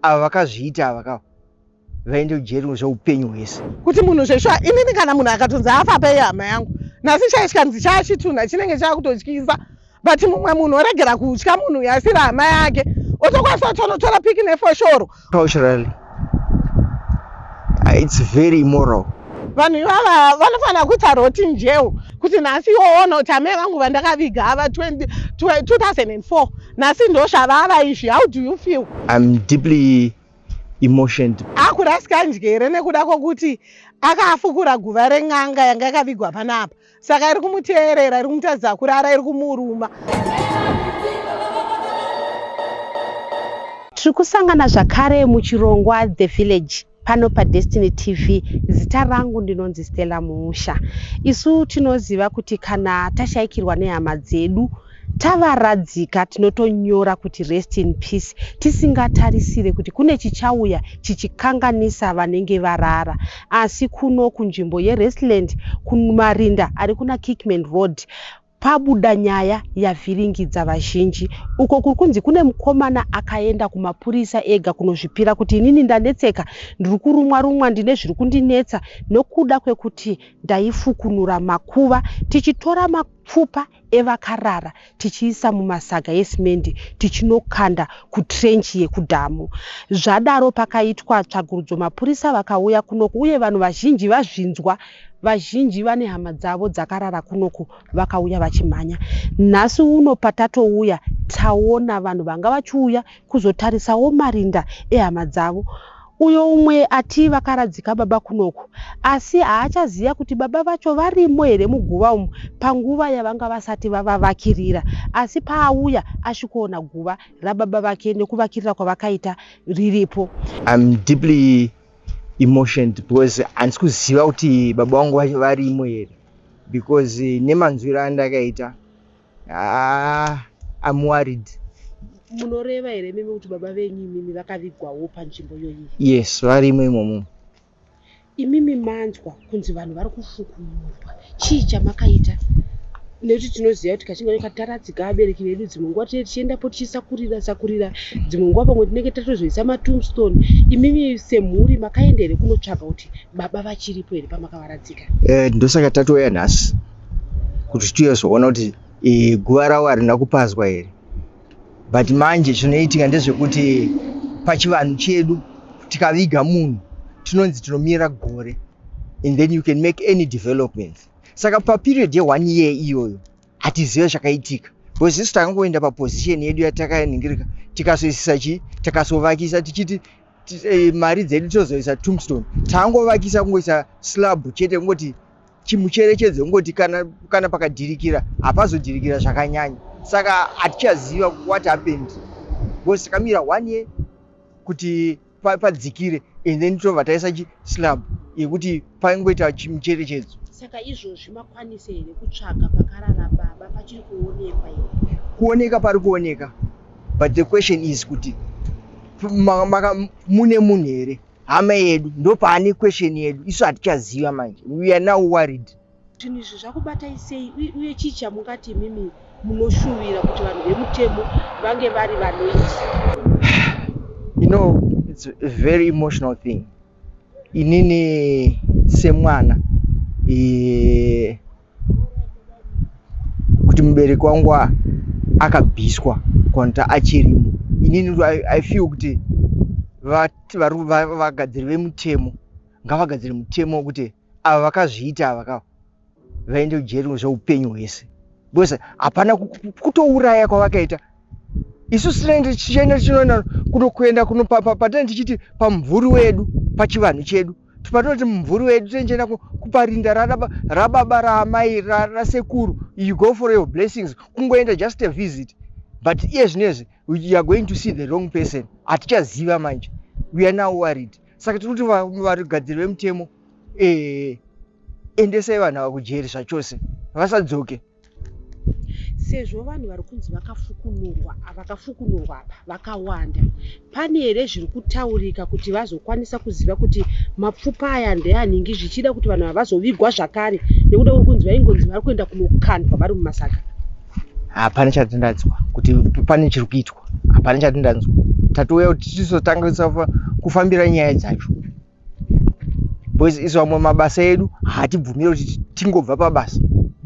Ava vakazviita ava ka vaende kujeri zveupenyu hwese. Kuti munhu zveshuwa inini kana munhu akatonzi afa pei hama yangu nhasi chaityanzi chaachitunha chinenge chaakutotyisa but mumwe munhu oregera kutya munhu uyu asiri hama yake otokwanisa kutonotora piki nefoshoro. Culturally it's very immoral. Vanhu ivava vanofanira kuita roti njeu kuti nhasi iwoona kuti amai vangu vandakaviga ava 2004 nhasi ndozvavava izvi. How do you feel? I'm deeply emotioned. Akurasika njere nekuda kwokuti akafukura guva ren'anga yanga yakavigwa panapa, saka iri kumuteerera, iri kumutadzisa kurara, iri kumuruma. Tiri kusangana zvakare muchirongwa The Village pano paDestiny TV. Zita rangu ndinonzi Stella Muusha. Isu tinoziva kuti kana tashaikirwa nehama dzedu tavaradzika tinotonyora kuti rest in peace tisingatarisire kuti kune chichauya chichikanganisa vanenge varara. Asi kuno kunzvimbo yeRestland kumarinda ari kuna Kickman Road pabuda nyaya yavhiringidza vazhinji uko kuri kunzi kune mukomana akaenda kumapurisa ega kunozvipira kuti inini ndanetseka, ndiri kurumwa rumwa, ndine zviri kundinetsa nokuda kwekuti ndaifukunura makuva tichitora mapfupa evakarara tichiisa mumasaga esimendi tichinokanda kutrench yekudhamu. Zvadaro pakaitwa tsvagurudzo, mapurisa vakauya kunoku uye vanhu vazhinji vazvinzwa, vazhinji vane hama dzavo dzakarara kunoku vakauya vachimhanya. Nhasi uno patatouya taona vanhu vanga vachiuya kuzotarisawo marinda ehama dzavo. Uyo umwe ati vakaradzika baba kunoku asi haachaziva kuti baba vacho varimo here muguva umu panguva yavanga vasati vavavakirira, asi paauya asvikoona guva rababa vake nekuvakirira kwavakaita riripo. I'm deeply emotioned because handisi kuziva kuti baba vangu varimo here because nemanzwiro andakaita, I'm worried. Munoreva here mimi kuti baba venyu imimi vakavigwawo panzvimbo iyoyi? Yes, varimo imomo. Imimi manzwa kunzi vanhu vari kufukunurwa, chii chamakaita? Nekuti tinoziva kuti kachinge kataradzika vabereki vedu, dzimwe nguva tinenge tichiendapo tichisakurira sakurira, dzimwe nguva pamwe tinenge tatozoisa matombstone. Imimi semhuri makaenda here kunotsvaga kuti baba vachiripo here pamakavaradzika? Ndosaka tatouya nhasi kuti tiyozoona kuti guva ravo harina kupazwa here. But manje chinoitika ndezvekuti pachivanhu chedu tikaviga munhu tinonzi tinomira gore and then you can make any developments. Saka paperiod ye1 year iyoyo hatizive zvakaitika because isu takangoenda paposition yedu yatakaningirika, tikazoisisa chii, takazovakisa tichiti mari dzedu tozoisa tombstone. Tangovakisa kungoisa slab chete, kungoti chimucherechedzo, kungoti kana pakadhirikira hapazodhirikira zvakanyanya. Saka hatichaziva what happened because takamira one year kuti padzikire and then tobva taisa chislab yekuti paingoita chimucherechedzo. Saka izvozvi makwanisa here kutsvaga pakarara baba? Pachiri kuonekwa here? Kuoneka pari kuoneka, but the question is kuti mune munhu here hama yedu? Ndo paane question yedu. Isu hatichaziva manje, we are now worried. Zvinhu izvi zvakubatai sei uye chii chamungati imimi munoshuvira kuti vanhu vemutemo vange vari vanoita? It's a very emotional thing. Inini semwana, kuti mubereki wangu akabviswa kana achirimo, inini I feel kuti vagadziri vemutemo ngavagadzire mutemo wekuti ava vakazviita ava ka vaende kujeri zveupenyu hwese because hapana kutouraya kwavakaita. Isu tinenge tichienda, tichinoenda kunokuenda kuno patinenge tichiti pamumvuri wedu, pachivanhu chedu patinoti mumvuri wedu, tinenge tichienda kuparinda rababa, raamai, rasekuru. You go for your blessings, kungoenda just a visit, but iye zvinezvi you are going to see the wrong person. Hatichaziva manje, we are now worried. Saka tiri kuti vagadziri vemutemo, endesai vanhu ava kujeri zvachose, vasadzoke. Sezvo vanhu vari kunzi vakafukunurwa, vakafukunurwa apa vakawanda, pane here zviri kutaurika kuti vazokwanisa kuziva kuti mapfupa aya ndeaningi, zvichida kuti vanhu ava vazovigwa zvakare nekuda kwekunzi vaingonzi vari kuenda kunokandwa vari mumasaga? Hapana chatindanzwa kuti pane chiri kuitwa, hapana chatindanzwa. Tatouya kuti tizotangisa kufambira nyaya dzacho because isu vamwe mabasa edu haatibvumiri kuti tingobva pabasa.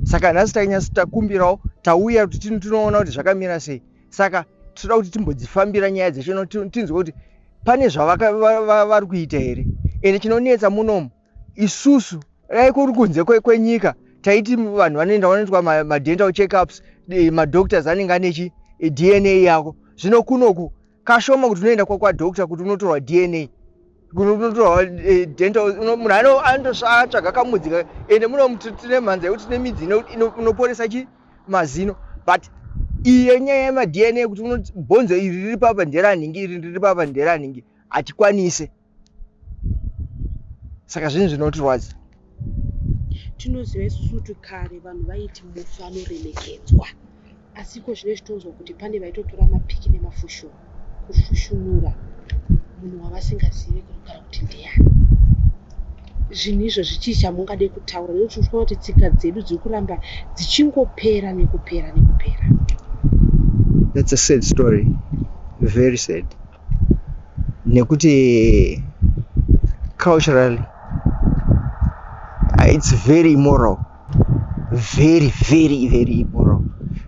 Saka nhasi tanyatso takumbirawo, tauya kuti tinoona kuti zvakamira sei. Saka tinoda kuti timbodzifambira nyaya dzacho, tinzwe kuti pane zvavari kuita here. Ende chinonetsa munomu isusu, dai kuri kunze kwenyika, taiti vanhu vanoenda vanoitwa madental checkups, madoctors anenge ane chi DNA yako. Zvino kunoku kashoma kuti unoenda kwadoctor kuti unotorwa DNA, unotorwa dental. Munhu anotsvaga kamudzi. Ende muno tine mhanza yekuti tine midzi inoporesa chi mazino, but iye nyaya yemaDNA kuti bhonzo iri riri papa nderanhingi, iri riri papa nderanhingi, hatikwanise. Saka zvinhu zvinotirwadza. Tinoziva isusu kuti kare vanhu vaiti mufi anoremekedzwa, asi iko zvino tonzwa kuti pane vaitotora mapiki nemafushuro kufushunura munhu wavasingazivi kana kuti ndiani. Zvinhu izvozvi chii chamungade kutaura, nekuti tiri kuona kuti tsika dzedu dziri kuramba dzichingopera nekupera nekupera? That's a sad story, very sad, nekuti culturally it's very immoral, very, very, very immoral,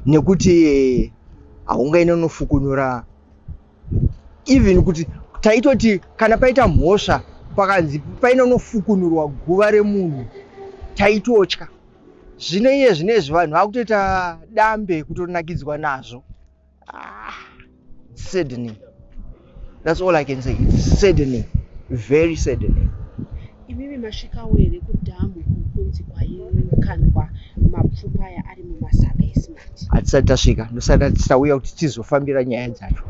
nekuti haungaende unofukunura. Even kuti taitoti kana paita mhosva, pakanzi paine unofukunurwa guva remunhu, taitotya. Zvino iye zvinezvi vanhu vakutoita dambe, kutonakidzwa nazvo. Ah, saddening. That's all I can say. It's saddening, very saddening. Imimi masvikawo here kudhamu kunzi kwaikandwa mapfupa aya ari mumasaga esimati? Hatisati tasvika, ndosati tauya kuti tizofambira nyaya dzacho.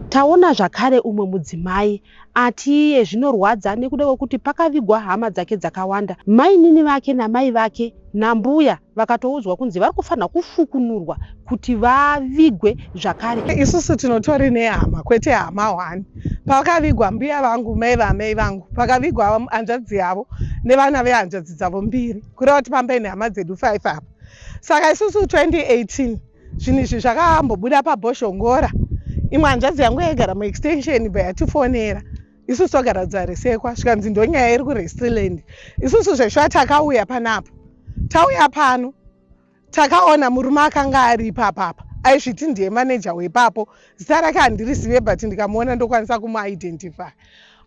Taona zvakare umwe mudzimai ati iye zvinorwadza nekuda kwekuti pakavigwa hama dzake dzakawanda, mainini vake namai vake nambuya, vakatoudzwa kunzi vari kufanira kufukunurwa kuti vavigwe zvakare. Isusu tinotori nehama, kwete hama 1. Pakavigwa mbuya vangu, mai vamai vangu, pakavigwa hanzvadzi yavo nevana vehanzvadzi dzavo mbiri, kureva kuti pamba nehama dzedu 5 apa. Saka isusu 2018 zvinhu izvi zvakambobuda pabhozhongora. Imwe hanzvadzi yangu yaigara muextension bva yatifonera. Isusu togara Dzaresekwa, zvikanzi ndonyaya iri kuRestland. Isusu zveshuwa takauya panapa. Tauya pano, takaona murume akanga ari ipapapa, aizviti ndiye maneja wepapo. Zita rake handirizive, but ndikamuona ndokwanisa kumuidentify.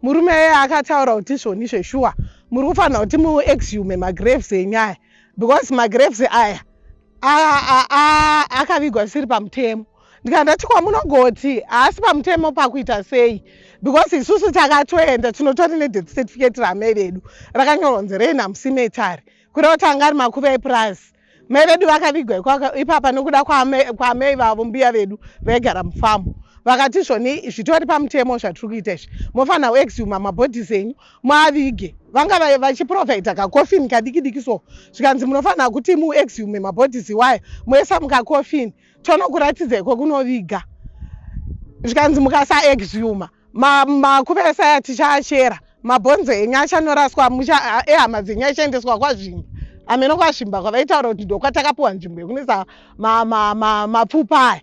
Murume iye akataura kuti izvoni zveshuwa muri kufanira kuti muexhume magraves enyaya, because magraves aya akavigwa zvisiri pamutemo. Ndikandati, "Kwamunogoti haasi pamutemo pakuita sei?" Because isusu takatoenda, tinotori nedeath certificate ramai vedu rakanyorwa kunzi Rainham Cemetery, kureva kuti anga ari makuva epurazi. Mai vedu vakavigwa ipapa nokuda kwamai vavo, mbuya vedu vaigara mufamu. Vakati zvoni zvitori pamutemo zvatiri kuita izvi, mofanira kuexhuma mabodies enyu muavige. Vanga vachiprovhaidha kakofini kadiki diki, so zvikanzi munofanira kuti muexhume mabodies iwayo, moisa mukakofini, tonokuratidzai kwekunoviga. Zvikanzi mukasaexhuma, makuva ese aya tichaachera, mabhonzo enyu achanoraswa, ehama dzenyu achaendeswa kwaZvimba. Ameno kwaZvimba kwavaitaura kuti ndokwatakapiwa nzvimbo yekunoisa mapfupa aya.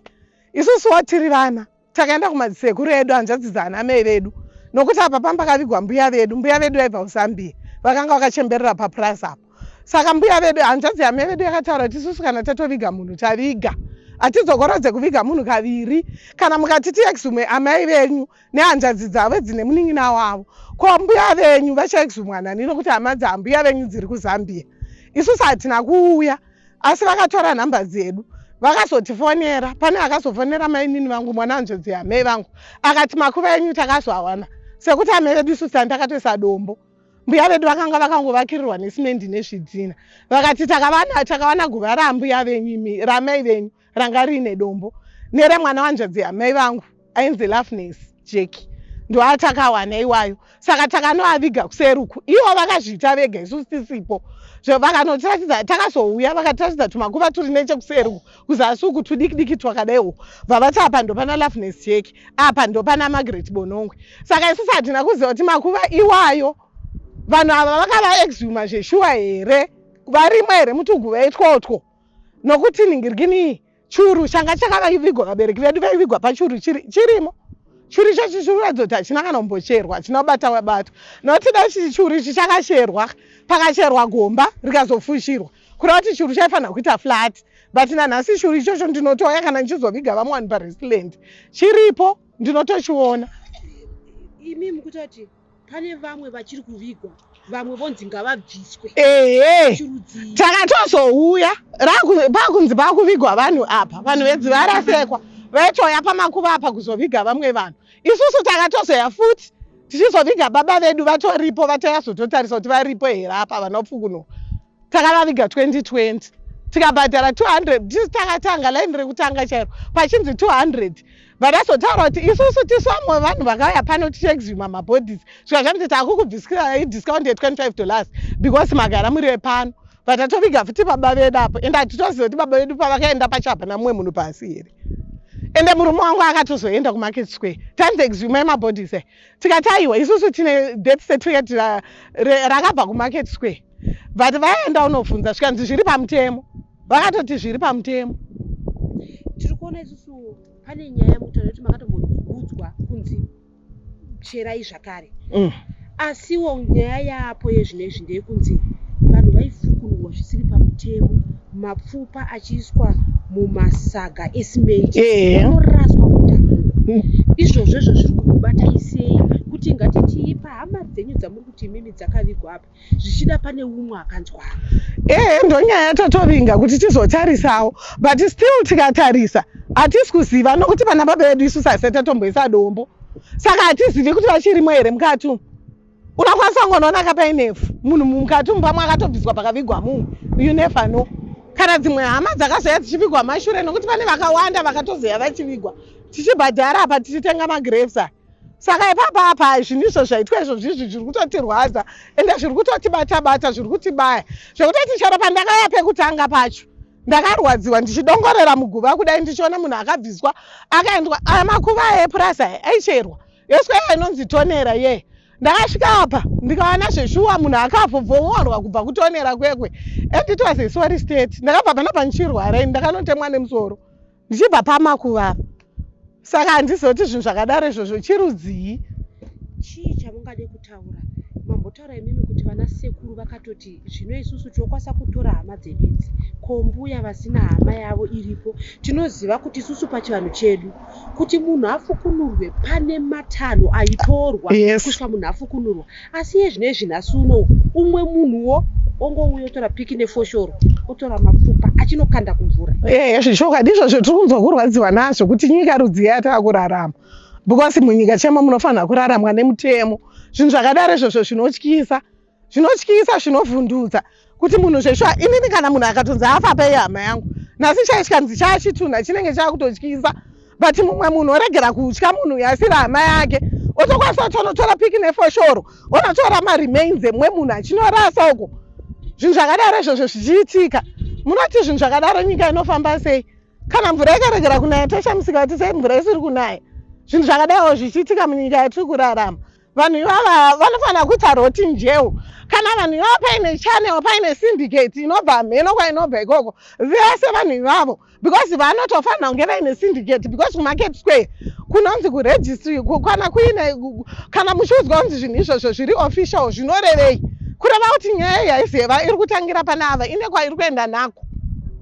Isusuwo tiri vana takaenda kumadzisekuru edu, hanzvadzi dzana mai vedu, nokuti apa pamba pakavigwa mbuya vedu. Mbuya vedu vaibva kuZambia, vakanga vakachemberera papurasi apo. Saka mbuya vedu, hanzvadzi yamai vedu, yakataura kuti isusu kana tatoviga munhu, taviga, hatidzokorodze kuviga munhu kaviri. Kana mukati tiexhume amai venyu nehanzvadzi dzavo dzine munin'ina wavo, ko mbuya venyu vachaexhumwa nani, nokuti hama dzambuya venyu dziri kuZambia? Isusu hatina kuuya, asi vakatora nhamba dzedu, vakazotifonera. Pane akazofonera mainini vangu, mwana hanzvadzi yamai vangu, akati makuva enyu takazoawana, sekuti amai vedu isusu tani takatoisa dombo. Mbuya vedu vakanga vakangovakirirwa nesimendi nezvidhina. Vakati takawana guva rambuya venyu, ramai venyu, ranga riine dombo, neremwana wanzvadzi yamai vangu ainzi Loveness Jack, ndoatakawana iwayo. Saka takanoaviga kuseruku. Ivo vakazviita vega, isusu tisipo. Vakanotiratidza, takazouya vakatiratidza tumakuva turi nechekuseruku kuzasi uku, tudiki diki twakadaiwo. Bva vati apa ndopana Loveness Jack, apa ndopana Margaret Bonongwe. Saka isusu hatina kuziva kuti makuva iwayo vanhu ava vakavaexhuma zveshuwa here, varimo here mutuguva itwotwo, nokuti ningirikini churu changa chakavigwa vabereki vedu vaivigwa pachuru chirimo. Churu ichochi chiri kuratidza kuti hachina kana kumbocherwa, hachina kubata wabatwa. Nokuti dai churu ichi chakacherwa, pakacherwa gomba rikazofushirwa, kureva kuti churu chaifanira kuita flat. But nanhasi churu ichocho ndinotouya kana ndichizoviga vamwe vanhu paRestland, chiripo ndinotochiona. Imi mukutoti pane vamwe vachiri kuvigwa, vamwe vonzi ngavabviswe. Ehe, takatozouya pakunzi pakuvigwa vanhu apa, vanhu vedziva rasekwa vaitouya pamakuva apa kuzoviga vamwe vanhu. Isusu takatozoya futi tichizoviga baba vedu vatoripo, vatayazototarisa kuti varipo here apa vanopfukunura. Takavaviga 2020 tikabhadhara 200 tisu takatanga line rekutanga chairo pachinzi 200 vadazotaura kuti isusu tisu vamwe vanhu vakauya pano tichiexhuma mabodies svika zvanzi takukubvisira discount ye$25 because magara muri vepano but tatoviga futi baba vedu apo ende hatitoziva kuti baba vedu pavakaenda pacho hapana mumwe munhu pasi here. Ende murume wangu akatozoenda kumarket square tanzi exhumai mabodies aya tikati aiwa isusu tine death certificate rakabva kumarket square but vaenda unobvunza zvikanzi zviri pamutemo, vakatoti zviri pamutemo. Tiri kuona isusu pane nyaya yamutaura kuti makatomboudzwa kunzi cherai zvakare. Asiwo nyaya yapo yezvinezvi ndeyekunzi vanhu vaifukunurwa zvisiri pamutemo, mapfupa achiiswa mumasaga esimendi onoraswa kudhamu. Izvozvo izvo zviri kukubatai sei kuti ngatitiipa hama dzenyu dzamuri kuti imimi dzakavigwa apa, zvichida pane umwe akanzwaro? Ehe, ndonyaya yatotovinga kuti tizotarisawo, but still tikatarisa hatisi kuziva nokuti vana baba vedu isusu hasati tatomboisa dombo, saka hatizivi kuti vachirimo here mukati umu. Unokwanisa kungonoona kapainevhu munhu mukati umu, pamwe akatobviswa pakavigwa mumwe, you never know. Kana dzimwe hama dzakazoya dzichivigwa mashure, nokuti pane vakawanda vakatozoya vachivigwa tichibhadhara apa tichitenga magraves aya. Saka ipapa apa zvinhu izvo zvaitwa izvo zvizvi zviri kutotirwadza ende zviri kutotibata bata, zviri kutibaya zvekutoti chero pandakauya pekutanga pacho ndakarwadziwa ndichidongorera muguva kudai ndichiona munhu akabviswa akaendwa. Aya makuva aya epurasi aya aicherwa yeswa iya inonzi tonera ye. Ndakasvika apa ndikawana zveshuwa munhu akavhobvomorwa kubva kutonera kwekwe and it was a sorry state. Ndakabva panapa ndichirwara ini ndakanotemwa nemusoro ndichibva pamakuva apa. Saka handizoti zvinhu zvakadaro izvozvo chirudzii. Chii chamungade kutaura? Mambotaura imimi kuti vana sekuru vakatoti zvino isusu tinokwanisa kutora hama dzedu idzi, ko mbuya vasina hama yavo iripo? Tinoziva kuti isusu pachivanhu chedu kuti munhu afukunurwe pane matanho aitorwa kusvika munhu afukunurwa. Asi iye zvino izvi nhasi unowu umwe munhuwo ongouya otora piki nefoshoro otora mapfupa achinokanda kumvura. Ehe, zvechokwadi izvozvo tiri kunzwa kurwadziwa nazvo kuti nyika rudzii yatava kurarama, because munyika chemo munofanira kuraramwa nemutemo. Zvinhu zvakadaro izvozvo zvinotyisa, zvinotyisa, zvinovhundutsa kuti munhu zveshuwa inini kana munhu akatonzi afa paiye hama yangu nhasi chaichikanzi chaachitunha chinenge chaakutotyisa, but mumwe munhu oregera kutya munhu uyu asiri hama yake otokwanisa kutonotora piki nefoshoro onotora maremains emumwe munhu achinorasa uko. Zvinhu zvakadaro izvozvo zvichiitika, munoti zvinhu zvakadaro nyika inofamba sei? Kana mvura ikaregera kunaya toshamisika kuti sei mvura isiri kunaya. Zvinhu zvakadaiwo zvichiitika munyika yatiri kurarama. Vanhu ivava vanofanira kuita roti njeu. Kana vanhu ivava paine channel, paine syndicate inobva mheno kwainobva ikoko, vese vanhu ivavo, because vanotofanira kunge vaine syndicate, because kumarket square kunonzi kuregistry kana kuine, kana muchiudzwa kunzi zvinhu izvozvo zviri official zvinorevei? Kureva kuti nyaya iyi haizeva iri kutangira pana ava, ine kwairi kuenda nako,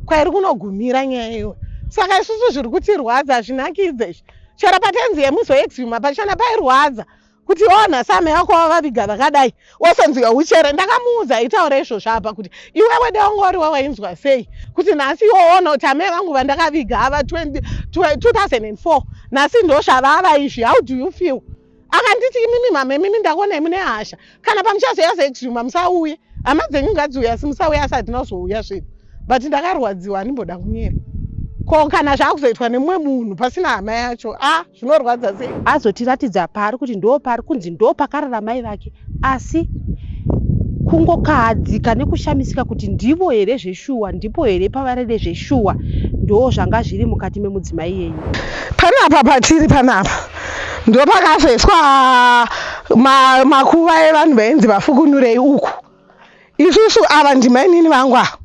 kwairi kunogumira nyaya iyoyo. Saka isusu zviri kutirwadza, hazvinakidze izvi. Chero patenzi yemuzoexhuma pachona pairwadza kuti ona same yako wavaviga vakadai wosonzi uchere. Ndakamuudza aitaura izvozvo apa kuti iwewe dai wanga wainzwa sei kuti nhasi iwoona kuti amai vangu vandakaviga ava 2004 nhasi ndo zvavava izvi, how do you feel? Akanditi imimi mama imimi ndakuonai mune hasha, kana pamuchazoya zoexhuma musauye, hama dzenyu ngadziuye asi musauye. Asi hatina kuzouya zvedu, but ndakarwadziwa, handimboda kunyera. Ko kana zvaakuzoitwa nemumwe munhu pasina hama yacho, a zvinorwadza sei? Azotiratidza paari kuti ndo paari kunzi ndo pakarara mai vake, asi kungokahadzika nekushamisika kuti ndivo here zveshuwa, ndipo here pavarere zveshuwa, ndo zvanga zviri mukati memudzimai yenyu. Panapa patiri panapa ndo pakazoiswa makuva evanhu vainzi vafukunurei uku. Isusu ava ndimainini vangu ava,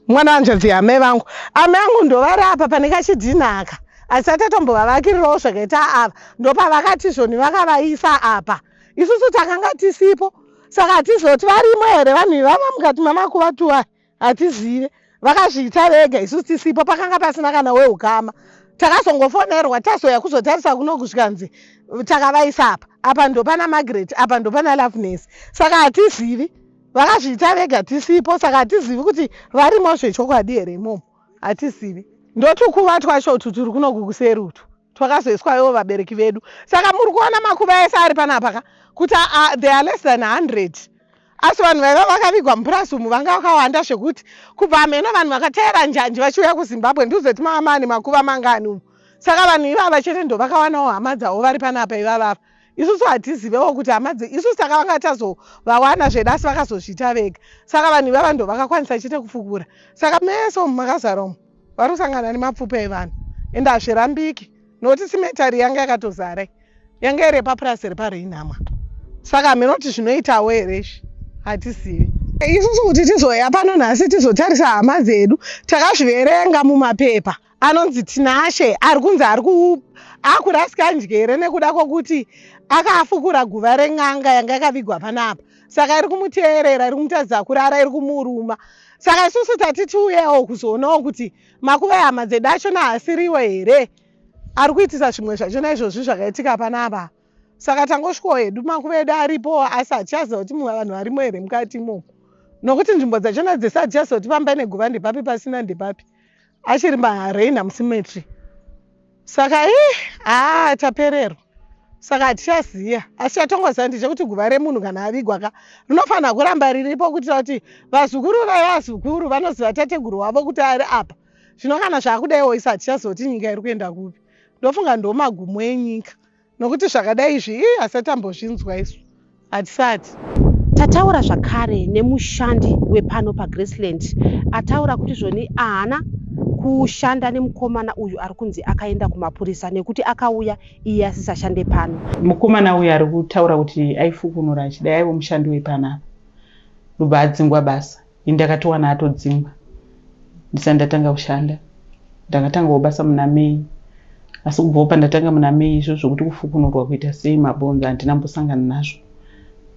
mwana wanzvadzi yamai vangu. Amai vangu ndovari apa pane kachidhina aka. Hatisati tatombovavakirirawo zvakaita ava. Ndopavakati zvoni vakavaisa apa. Isusu takanga tisipo. Saka hatizoti varimo here vanhu ivava mukati mamakuva tuwa hatizive. Vakazviita vega isusu tisipo pakanga pasina kana weukama. Takazongofonerwa tazouya kuzotarisa kuno kusvikanzi takavaisa apa. Apa ndopana Margaret, apa ndopana Loveness. Saka hatizivi. Vakazviita vega tisipo saka hatizivi kuti varimo zvechokwadi here imomo. Hatizivi. Ndotukuva twacho utu turi kunoku kuseri utu twakazoiswa ivo vabereki vedu. Saka muri kuona makuva ese ari panapa ka kuti they are less than 100. Asi vanhu vaiva vakavigwa mupurazi umu vanga vakawanda zvekuti kubva hameno vanhu vakataira njanji vachiuya kuZimbabwe ndizoti mava mane makuva mangani umu. Saka vanhu ivava chete ndovakawanawo hama dzavo vari panapa ivavava. Isusu hatizivewo kuti hama dze isusu takavanga tazovawana zvedu asi vakazozviita vega. Saka vanhu ivava ndovakakwanisa chete kufukura. Saka mese umu makazara umu vari kusangana nemapfupa evanhu ende hazvirambiki nokuti simetari yanga yakatozara yanga iri yepapurazi repaReinhama. Saka hameno kuti zvinoitawo here izvi hatizivi. Isusu kuti tizouya pano nhasi tizotarisa hama dzedu takazviverenga mumapepa anonzi Tinashe ari kunzi ari akurasika njere nekuda kwokuti akafukura guva ren'anga yanga yakavigwa panapa saka iri kumuteerera iri kumutadzisa kurara iri kumuruma saka isusu tati tiuyewo kuzoonawo kuti makuva ehama dzedu achona haasiriwo here ari kuitisa zvimwe zvachona izvozvi zvakaitika panapa saka tangosvikawo hedu makuva edu aripo asi hatichaziva kuti vanhu varimo here mukati imomo nokuti nzvimbo dzachona dzese hatichaziva kuti pamba neguva ndepapi pasina ndepapi achiri maRainham Cemetery saka ii haa tapererwa saka hatichaziva asi chatongoziva ndechekuti guva remunhu kana avigwa ka rinofanira kuramba riripo kuitira kuti vazukuru vevazukuru vanoziva tateguru wavo kuti ari apa zvino kana zvakudaiwo isu hatichaziva kuti nyika iri kuenda kupi ndofunga ndomagumo enyika nokuti zvakadai izvi ii hasati tambozvinzwa isu hatisati. Tataura zvakare nemushandi wepano paGraceland ataura kuti zvoni ahana kushanda nemukomana uyu ari kunzi akaenda kumapurisa nekuti akauya iye asisashande pano. Mukomana uyu ari kutaura kuti aifukunura achidai aive mushandi wepanapa ndobva adzingwa basa. Ini ndakatowana atodzingwa ndisati ndatanga kushanda. Ndakatangawo basa muna May asi kubvawo pandatanga muna May izvo zvokuti kufukunurwa kuita sei mabhonzo handina mbosangana nazvo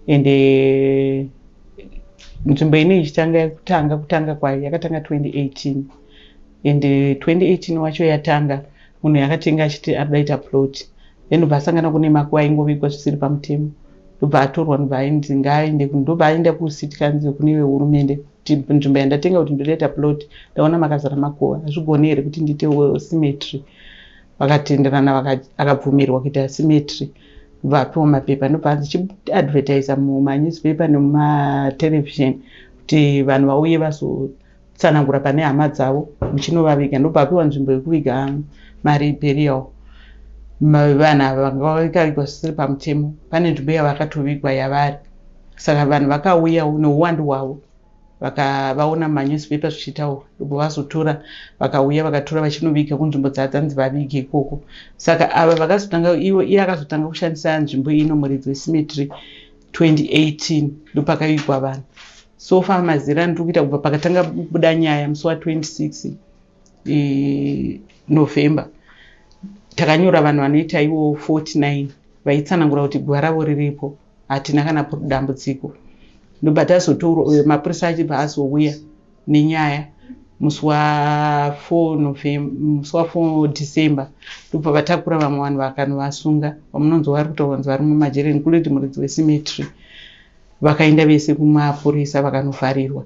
ende nzvimbo ino ichitanga kutanga kutanga kwayo yakatanga 2018 ende 2018 wacho yatanga munhu yakatenga achiti arikuda ita plot then ndobva asangana kune makuva aingovigwa zvisiri pamutemo ndobva atorwa ndobva ainzi ngaaende ndobva aenda kucity council kune vehurumende kuti nzvimbo yandatenga kuti ndoda plot ndaona makazara makuva hazvigoni here kuti ndiite cemetery vakatenderana akabvumirwa kuita cemetery ndobva apiwa mapepa ndobva anzi chiadvertisa mumanewspaper nemumatelevision kuti vanhu vauye vazotsanangura pane hama dzavo muchinovaviga ndobva apiwa nzvimbo yekuviga mari burial vanhu ava vanga vakavigwa zvisiri pamutemo pane nzvimbo yavakatovigwa yavari saka vanhu vakauya neuwandu hwavo vakavaona mumanewspaper zvichitaurwa ndobva vazotora vakauya vakatora vachinoviga kunzvimbo dzadzanzi vavige ikoko saka ava vakazotanga ivo iye akazotanga kushandisa nzvimbo ino muridzi wecemetery 2018 ndopakavigwa vanhu so far mazera andiri kuita kubva pakatanga kubuda nyaya musi wa26 November takanyora vanhu vanoita ivo 49 vaitsanangura kuti guva ravo riripo hatina kana dambudziko ndobva tazotorwa mapurisa achibva azouya nenyaya musi wa4 November musi wa4 December ndobva vatakura vamwe vanhu vakanovasunga vamunonzwa vari kutaura kunzi vari mumajeri including muridzi wecemetery vakaenda vese kumapurisa vakanovharirwa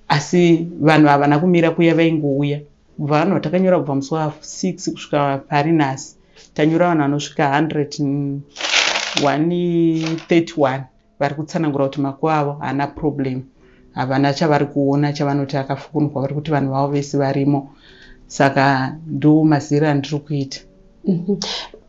asi vanhu havana kumira kuya vaingouya kubva vanhu vatakanyora kubva musi wa6 kusvika pari nhasi tanyora vanhu vanosvika 131 vari kutsanangura kuti makuva avo haana problem havana chavari kuona chavanoti akafukunurwa vari kuti vanhu vavo vese varimo saka ndo maziro andiri kuita.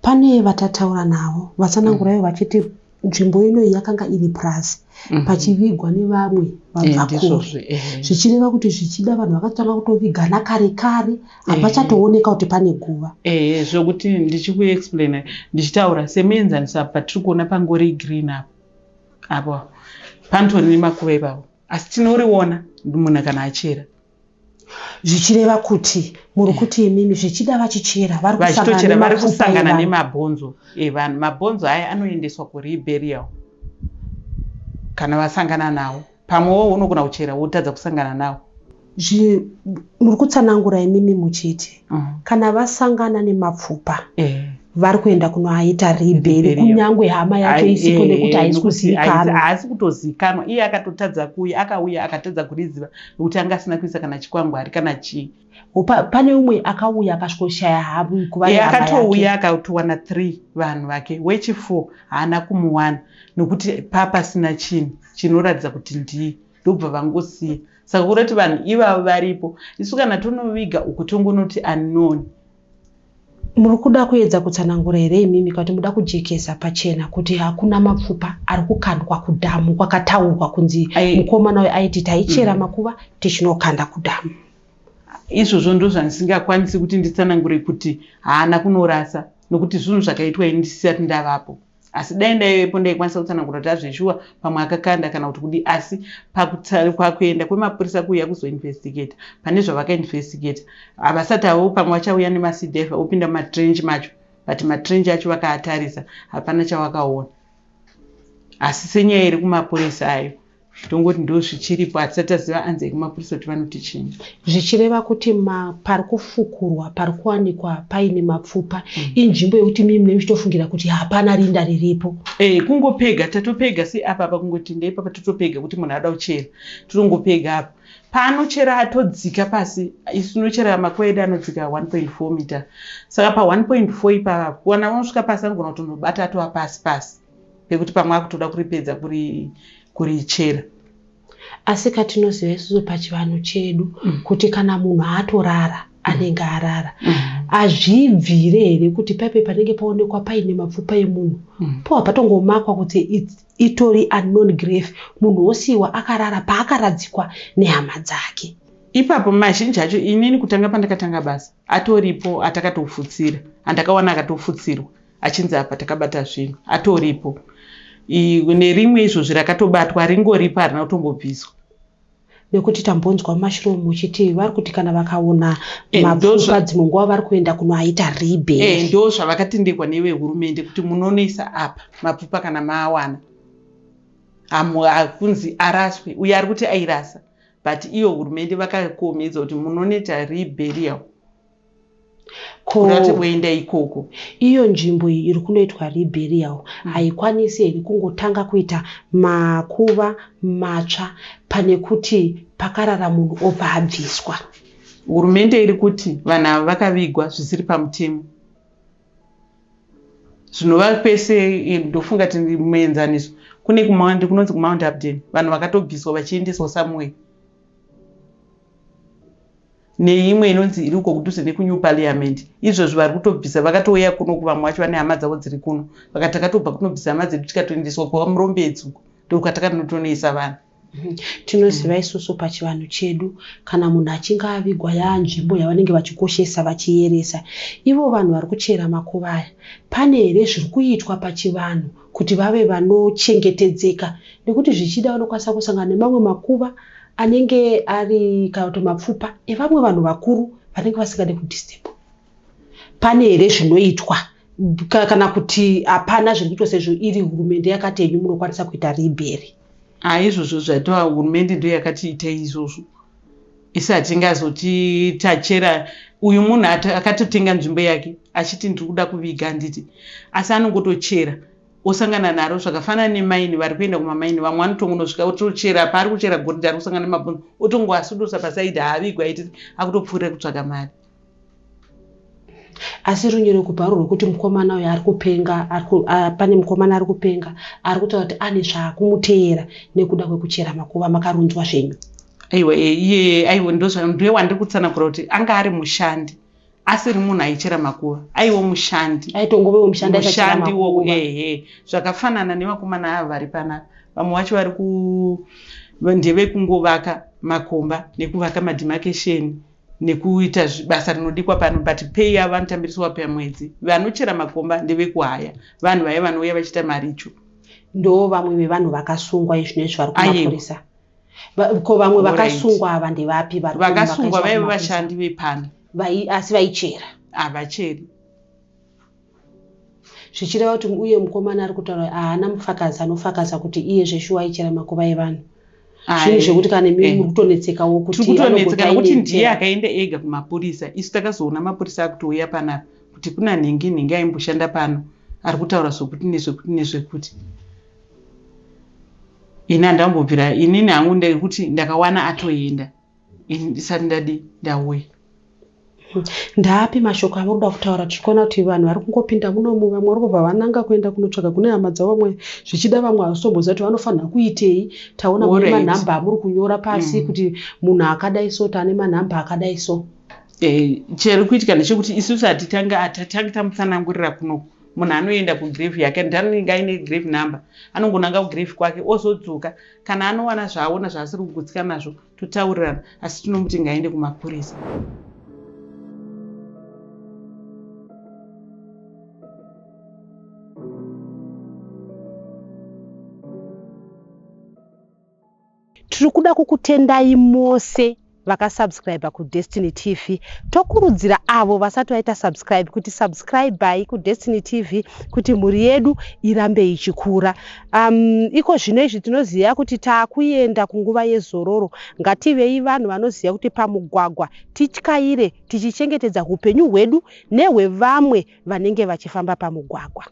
Pane vatataura navo vatsanangura ivo vachiti nzvimbo inoyi yakanga iri purazi pachivigwa nevamwe vabva kure zvichireva kuti zvichida vanhu vakatanga kutovigana kare kare hapachatooneka kuti pane guva. Ehe zvokuti ndichikuexplaina ndichitaura semuenzaniso apa patiri kuona pangori green apo apo panotori nemakuva ipapo asi tinoriona munhu kana achera. Zvichireva kuti muri kuti imimi zvichida vachichera vari kusangana Vachitochera vari nemapfupa kusangana evanhu. Nemabhonzo evanhu. Mabhonzo aya anoendeswa kureburial kana vasangana nawo. Pamwewo unogona kuchera wotadza kusangana nawo. Muri kutsanangura imimi muchiti kana vasangana nemapfupa vari kuenda kunoaita reburial, Reburial. kunyangwe hama yacho isipo, nekuti haisi Nekuti kuzivikanwa. Haasi kutozikanwa. Iye akatotadza kuuya, akauya akatadza kuriziva nekuti anga asina kuisa kana chikwangwari kana chii. Pane umwe akauya akasvikoshaya hamu kuva nehama yake. Akatouya akatowana 3 vanhu vake, wechi4 haana kumuwana nekuti papasina chinhu chinoratidza kuti ndiye, ndobva vangosiya. Saka kurati vanhu ivavo varipo, isu kana tonoviga uku tongonoti unknown. Muri kuda kuedza kutsanangura here imimi, kana kuti muda kujekesa pachena kuti hakuna mapfupa ari kukandwa kudhamu kwakataurwa kunzi mukomana uyu aiti taichera makuva tichinokanda kudhamu? Izvozvo ndo zvandisingakwanisi kuti nditsanangure kuti haana kunorasa, nokuti zvinhu zvakaitwa ini ndisati ndavapo. Asi dai ndaivepo ndaikwanisa kutsanangura kuti azveshuwa pamwe akakanda kana kuti kudi. Asi pakuenda kwemapurisa kuuya kuzoinvestigata, pane zvavakainvestigata havasati avo, pamwe vachauya nemaCDF opinda mumatrench macho, but matrench acho vakaatarisa hapana chavakaona. Asi senyaya iri kumapurisa ayo, tongoti ndo zvichiripo, hatisati taziva anze ekumapurisa kuti vanoti chii. Zvichireva kuti pari kufukurwa, pari kuwanikwa paine mapfupa, inzvimbo yekuti mii munenge muchitofungira kuti hapana rinda riripo. Kungopega, tatopega seapa apa, kungoti ndeipapa totopega kuti munhu ada kuchera, totongopega apa. Paanochera atodzika pasi, isu tinochera makuva edu anodzika 1.4 meter, saka pa1.4 ipapa kuwana unosvika pasi anogona kutonobata atova pasi pasi pekuti pamwe akutoda kuripedza kurichera. Asi katinoziva isusu pachivanhu chedu kuti kana munhu atorara anenge arara. Hazvibvire here kuti paipe panenge paonekwa paine mapfupa emunhu powa patongomakwa kuti itori unknown grave, munhu osiyiwa akarara paakaradzikwa nehama dzake? Ipapo mazhinji acho, inini kutanga pandakatanga basa atoripo atakatofutsira, andakawana akatofutsirwa achinzi apa takabata zvinhu, atoripo. Nerimwe izvozvi rakatobatwa ringoripo, harina kutombobviswa. Nekuti tambonzwa mumashure muchiti vari kuti kana vakaona mapfupa dzimwe nguva vari kuenda kunoaita reburial. Ndo zvavakatendekwa nevehurumende kuti munonoisa apa mapfupa kana maawana, hakunzi araswe. Uyo ari kuti airasa, but iyo hurumende vakakomedza kuti munonoita reburial. Kurati voenda ikoko. Iyo nzvimbo iyi iri kunoitwa reburial haikwanisi here kungotanga kuita makuva matsva pane kuti pakarara munhu obva abviswa? Hurumende iri kuti vanhu ava vakavigwa zvisiri pamutemo, zvinova kwese. Ndofunga kuti muenzaniso kune kunonzi kuMount Hampden, vanhu vakatobviswa vachiendeswa somewhere, neimwe inonzi iri uko kudhuze nekuNew Parliament. Izvozvo vari kutobvisa, vakatouya kuno kuvamwe vacho vane hama dzavo dziri kuno, vakati takatobva kunobvisa hama dzedu tikatoendeswa kwaMurombedzi uko, ndokwatakanotonoisa vanhu. Tinoziva isusu pachivanhu chedu kana munhu achinge avigwa yaanzvimbo yavanenge vachikoshesa vachiyeresa. Ivo vanhu vari kuchera makuva aya, pane here zviri kuitwa pachivanhu kuti vave vanochengetedzeka, nekuti zvichida vanokwanisa kusangana nemamwe makuva anenge ari kana kuti mapfupa evamwe vanhu vakuru vanenge vasingade kudisturb? Pane here zvinoitwa kana kuti hapana zviri kuitwa, sezvo iri hurumende yakati yenyu munokwanisa kuita reburial? Aizvozvo zvatova hurumende ndo yakati itei izvozvo. Isi hatingazoti tachera. Uyu munhu akatotenga nzvimbo yake achiti ndiri kuda kuviga, handiti? Asi anongotochera osangana naro, zvakafanana nemaini. Vari kuenda kumamaini vamwe vanotongonosvika otochera, paari kuchera goridhe ari kusangana nemabhonzo, otongoasudusa pasaidi, haavigwi, aiti akutopfuurira kutsvaka mari. Asi runyerekupa rwekuti mukomana uyu ari kupenga, pane mukomana ari kupenga ari kutaura kuti ane zvaakumuteera nekuda kwekuchera makuva, makarunzwa zvenyu? Aiwa, iye aiwa, ndiye wandiri kutsanangura kuti anga ari mushandi, asiri munhu aichera makuva, aiwo mushandi. Aitongovewo mushandi achachera Mushandi wo makuva. Ehe, zvakafanana nevakomana ava vari panapa. Vamwe vacho vari ku ndevekungovaka makomba nekuvaka mademarcation nekuita basa rinodikwa pano, but pay yavo vanotambiriswa pamwedzi. Vanochera makomba ndevekuhaya, vanhu vaya vanouya vachiita maricho. Ndo vamwe vevanhu vakasungwa izvino izvi vari Aiwa. kumapurisa. Ko vamwe vakasungwa ava ndevapi? Vakasungwa vaive vashandi vepano asi vaichera? Havacheri. Zvichireva kuti uye mukomana ari kutaura haana mufakazi anofakaza kuti iye zveshuwa aichera makuva evanhu. Zvinhu zvekuti kana imi muri kutonetsekawo kuti tiri kutonetseka nekuti ndiye akaenda ega kumapurisa. Isu takazoona mapurisa akutouya panapa kuti kuna nhingi nhingi aimboshanda pano ari kutaura zvokuti nezvekuti nezvekuti. Ini handambobvira inini hangu ndekuti ndakawana atoenda ini ndisati ndadi ndauya. Ndaapi mashoko amuri kuda kutaura tichikuona kuti vanhu vari kungopinda munomu vamwe vari kubva vananga kuenda kunotsvaga kune hama dzavo vamwe zvichida vamwe havasitomboziva kuti vanofanira kuitei taona mune manhamba amuri kunyora pasi kuti munhu akadai so tane manhamba akadai so. Chiri kuitika ndechekuti isusu hatitanga hatitangi tamutsanangurira kunoku munhu anoenda kugrave yake anenge aine grave number anongonanga kugrave kwake ozodzoka kana anowana zvaaona zvaasiri kugutsikana nazvo totaurirana asi tinomuti ngaende kumapurisa. Tiri kuda kukutendai mose vakasubscribe kuDestiny TV. Tokurudzira avo vasati vaita subscribe kuti subscribai kuDestiny TV kuti mhuri yedu irambe ichikura. Iko zvino izvi tinoziva kuti taakuenda kunguva yezororo. Ngativei vanhu vanoziva kuti pamugwagwa tityaire tichichengetedza upenyu hwedu nehwevamwe vanenge vachifamba pamugwagwa.